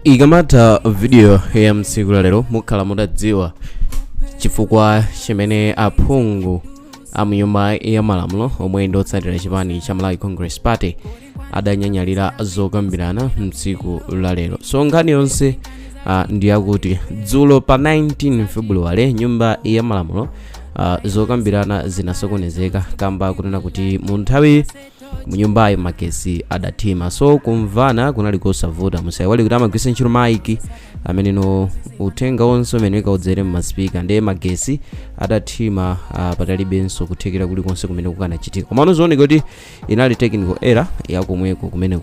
Ikamatha video ya mtsiku la lero, mukhala mutadziwa chifukwa chimene aphungu a mnyumba ya malamulo omwe ndi otsatira chipani cha Malawi Congress Party adanyanyalira zokambirana mtsiku la lero. So nkhani yonse ndiyakuti dzulo pa 19 February, nyumba ya malamulo zokambirana zinasokonezeka kamba kunena kuti mu nthawi munyumbayo magesi adathima, so kumvana kunali kosavuta. Musaiwale kuti amagwiritsa ntchito maiki ameneno uthenga wonse umene ukaudzere mmasipika, ndiye magesi adathima, patalibenso kuthekera kulikonse kumene kukanachitika. Komano zioneka kuti inali technical error yakomweko kumene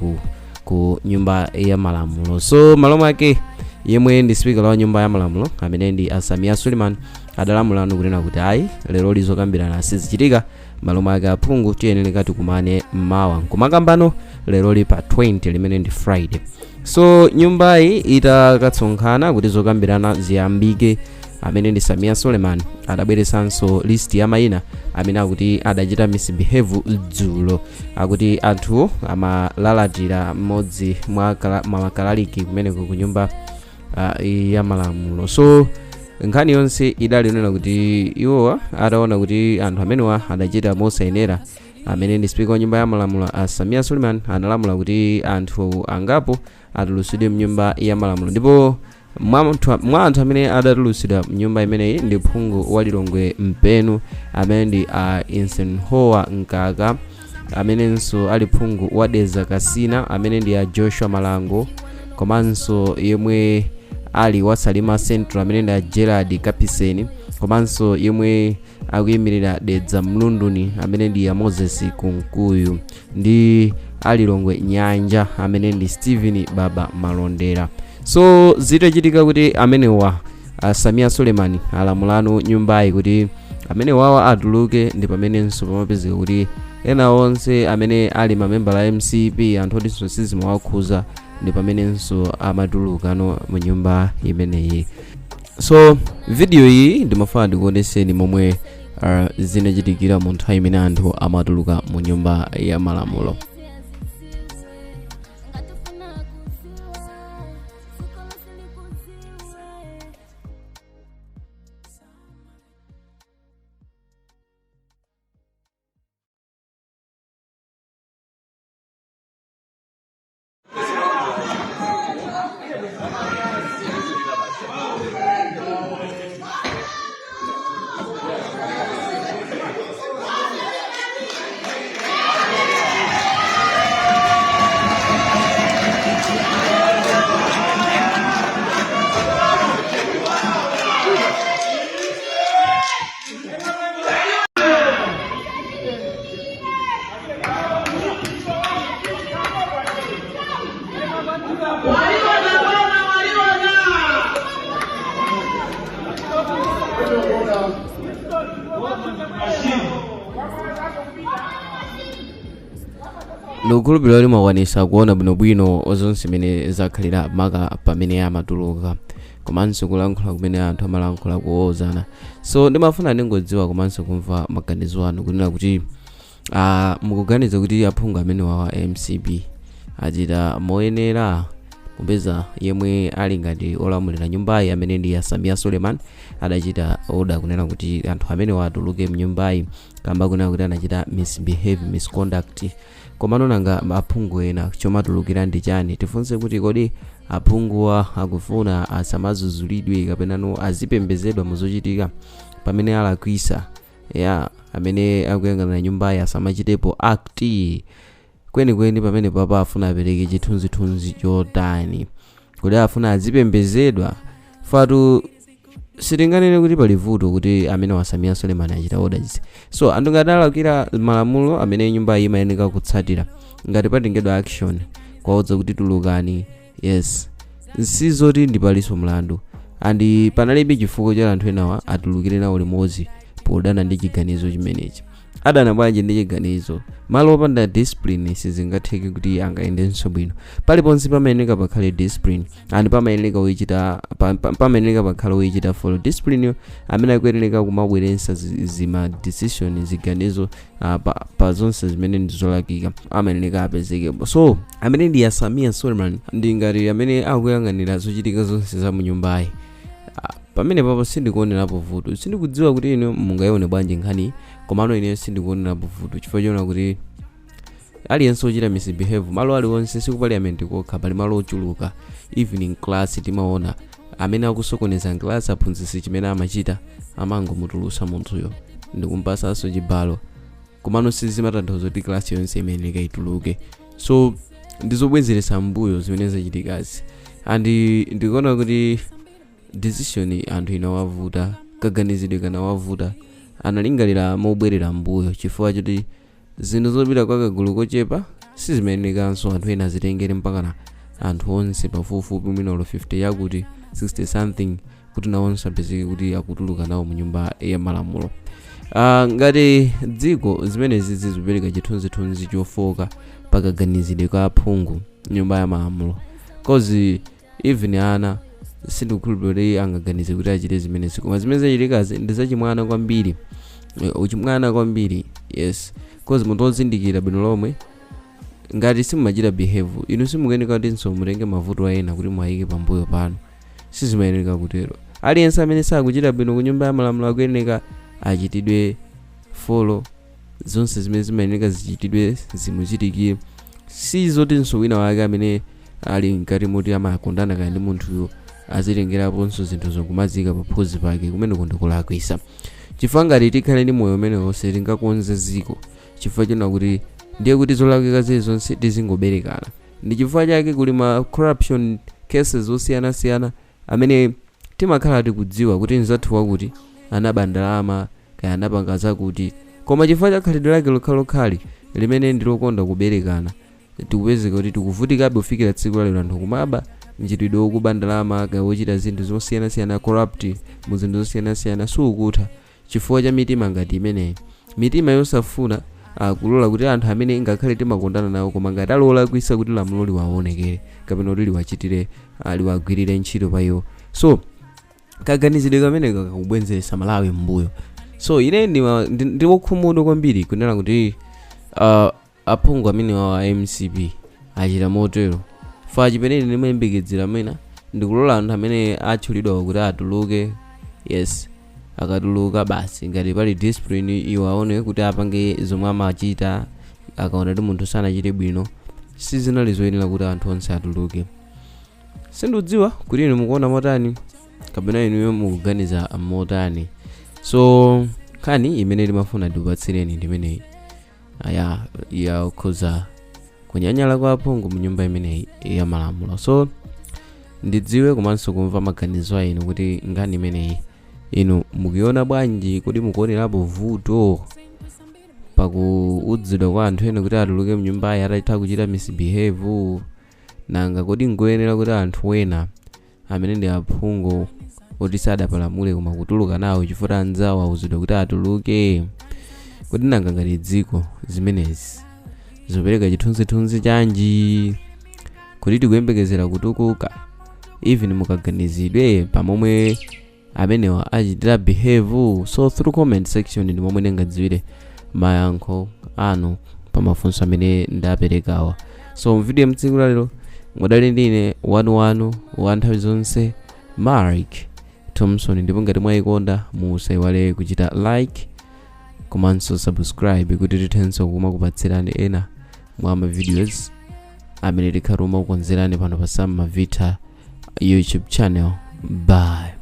ku nyumba ya malamulo. So malo mwake, yemwe ndi spikala wa nyumba ya malamulo amene ndi a Sameer Suleman adalamulano kunena kuti ayi, lero lizokambirana sizichitika. Malo mwake aphungu tiyenera tikumane mmawa nkumakambano leroli pa 20, limene ndi Friday. So nyumbayi itakatsonkhana kuti zokambirana ziyambike, amene ndi Sameer Suleman adabweretsanso list ya mayina amene akuti adachita misbehave dzulo. Akuti anthu amalalatira mmodzi mwa makalaliki kumeneko ku nyumba ya malamulo. So nkhani yonse idali yonena kuti iwowa ataona kuti anthu amenewa adachita mosayenera, amene ndi spika wa nyumba ya malamulo a Sameer Suleman analamula kuti anthu angapo atulutsidwe mnyumba ya malamulo. Ndipo mwa anthu amene adatulutsidwa mnyumba imeneyi ndi phungu wa Lilongwe Mpenu amene ndi a Eisenhower Mkaka, amenenso ali phungu wa Dedza Kasina amene ndi a Joshua Malango, komanso yemwe ali wa Salima Central amene ndi a Gerald Kapiseni, komanso yemwe akuyimirira Dedza Mlunduni amene ndi a Moses Kunkuyu, ndi a Lilongwe Nyanja amene ndi Stephen Baba Malondera. So zitachitika kuti amenewa, Sameer Suleman alamulano nyumbayi kuti amene wawa atuluke, ndi pamenenso pamapezeka kuti ena onse amene ali mamembala a MCP, anthu otinso sizimawakhuza, ndi pamenenso amatulukano mu nyumba imeneyi. So video iyi ndimafuna ndikuoneseni momwe zinachitikira mu nthawi imene anthu amatuluka mu nyumba ya malamulo. Ngatufuna kuziwa dziko lonse likudziwe. Waliona bwana, waliona. Ndikukhulupirira kuti mwakwanisa kuona bwinobwino zonse zimene zakhalira, maka pamene amatuluka komanso kulankhula kumene anthu amalankhula kuwozana. So ndimafuna ndingodziwa komanso kumva maganizo anu kunena kuti mukuganiza kuti aphungu amene wawa MCP achita moyenera, popeza yemwe ali ngati olamulira nyumbayi amene ndi a Sameer Suleman adachita order kunena kuti anthu amene watuluke mnyumbayi kamba kunena kuti anachita misbehave, misconduct? Komano nanga aphungu ena chomatulukira ndi chani? Tifunse kuti kodi aphunguwa akufuna asamazuzulidwe kapena no azipembedzedwa muzochitika pamene alakwisa ya amene akuyang'anira nyumbayi asamachitepo act kwenikweni? Pamene papa afuna apereke chithunzithunzi chotani? Kodi afuna azipembedzedwa? Fatu sitinganene kuti pali vuto kuti amene wa Sameer Suleman achita orders. So anthu ngati alakwira malamulo amene nyumba iyi imayeneka kutsatira, ngati patengedwa action kwaudza kuti tulukani, yes, sizoti ndipalinso mlandu and panalibe chifukwa cha anthu enawa atulukire nawo limodzi podana ndi chiganizo chimenechi. Adana bwanji ndi chiganizo? Malo opanda discipline sizingatheke kuti angayendenso bwino. Paliponse pamayeneka pakhale discipline and pamayeneka uyichita pamayeneka pakhale uyichita follow discipline yo, amene akuyeneka kumabweretsa zima decision, ziganizo pa zonse zimene ndizolakika, amayeneka apezekepo. So amene ndi a Sameer Suleman ndi ngati amene akuyang'anira zochitika zonse za munyumbayi. Pamene papo sindikuonerapo vuto. Sindikudziwa kuti inu mungayione bwanji nkhani, komano ine sindikuonerapo vuto chifukwa chiona kuti aliyense ochita misbehave malo aliwonse, siku parliament kokha, pali malo ochuluka. Even in class timaona amene akusokoneza class, aphunzitsi chimene amachita amangomutulusa munthuyo ndikumpasanso chibalo, komano sizimatanthauza kuti class yonse imene ikayituluke. So ndizobwezeretsa mbuyo zimene zachitikazi, and ndikuona kuti decision anthu inawavuta, kaganizidwe kanawavuta, analingalira mobwerera mbuyo chifukwa choti zinthu zopita kwa kagulu kochepa sizimayenekanso anthu ena azitengere mpakana anthu onse pafupifupi mwinolo 50 yakuti 60 something kuti nawonso apezeke kuti akutuluka nawo mu nyumba ya malamulo. Ngati dziko zimenezi zizipereka chithunzithunzi chofoka pakaganizidwe ka aphungu nyumba ya malamulo, 'cause even ana sindikukhulupirira kuti angaganize kuti achite zimenezi, koma zimene zachitikazi ndi zachimwana kwambiri. Uchimwana kwambiri, yes, 'cause munthu wozindikira bwino lomwe, ngati simumachita behave inu, simukuyeneka kutinso mutenge mavuto ena kuti mwayike pambuyo pano. Sizimayeneka kutero. Aliyense amene sakuchita bwino ku nyumba ya malamulo akuyeneka achitidwe follow zonse zimene zimayeneka zichitidwe, zimuchitikire. Sizotinso wina wake amene ali mkati moti amakondana kaya ndi munthuyo azitengeraponso zinthu zokumazika paphuzi pake. Kumene ndikulakwisa, chifukwa ngati tikhale ndi moyo umene wonse tingakonze ziko, chifukwa chona kuti ndiye kuti zolakwika zilizonse tizingoberekana. Ndi chifukwa chake kuli ma corruption cases osiyanasiyana amene timakhala tikudziwa kuti mzathu wakuti anaba ndalama kaya anapanga zakuti, koma chifukwa cha khalidwe lake lokhalokhali limene ndilokonda kuberekana, tikupezeka kuti tikuvutikabe kufikira tsiku lalero. Anthu kumaba, mchitidwe wokuba ndalama kaya wochita zinthu zosiyanasiyana, corrupt mu zinthu zosiyanasiyana, sukutha chifukwa cha mitima ngati imeneyi, mitima yosafuna kulola kuti anthu amene ngakhale timakondana nawo koma ngati alolakwisa kuti lamulo liwaonekere kapena kuti liwachitire, liwagwirire ntchito pa iwo. So kaganizidwe kamene kakubwenzeretsa Malawi mbuyo. So ine ndiwokhumudwa kwambiri kunena kuti aphungu amene wa MCP achita motero fa chimene ndimayembekezera amene ndikulola anthu amene atchulidwa kuti atuluke. Yes, akatuluka basi, ngati pali discipline iwo aone kuti apange zomwe amachita akaona kuti munthu sanachite bwino. Sizinali zoyenera kuti anthu onse atuluke. Sindikudziwa kuti inu mukuona motani kapena inuyo mukuganiza motani. So nkhani imene ndimafuna ndikupatsireni ndimeneyi aya yakhuza kunyanyala kwa aphungu mu nyumba imeneyi ya malamulo. So ndidziwe komanso kumva maganizo a inu kuti nkhani imeneyi inu mukuiona bwanji. Kodi mukuonerapo vuto pakuudzidwa kwa anthu ena kuti atuluke mnyumbayi atatha kuchita misbehave? Nanga kodi ngoyenera kuti anthu ena amene ndi aphungu oti sadapalamule koma kutuluka nawo chifukwa anzawo awuzidwa kuti atuluke? Kodi nanga ngati dziko zimenezi zopereka chithunzithunzi chanji kuti tikuyembekezera kutukuka, even mukaganizidwe pamomwe amenewa achitira behave? So through comment section ndi momwe ndingadziwire mayankho anu pa mafunso amene ndaperekawa. So mvideo mtsiku lalero mwadali ndine wanuwanu wa nthawi zonse, Mark Thompson, ndipo ngati mwayikonda musaiwale kuchita like komanso subscribe kuti tithenso kumakupatsirani ena mwa ma videos amene tikhala timakukonzerani pano pa Sam Mavita YouTube channel. Bye.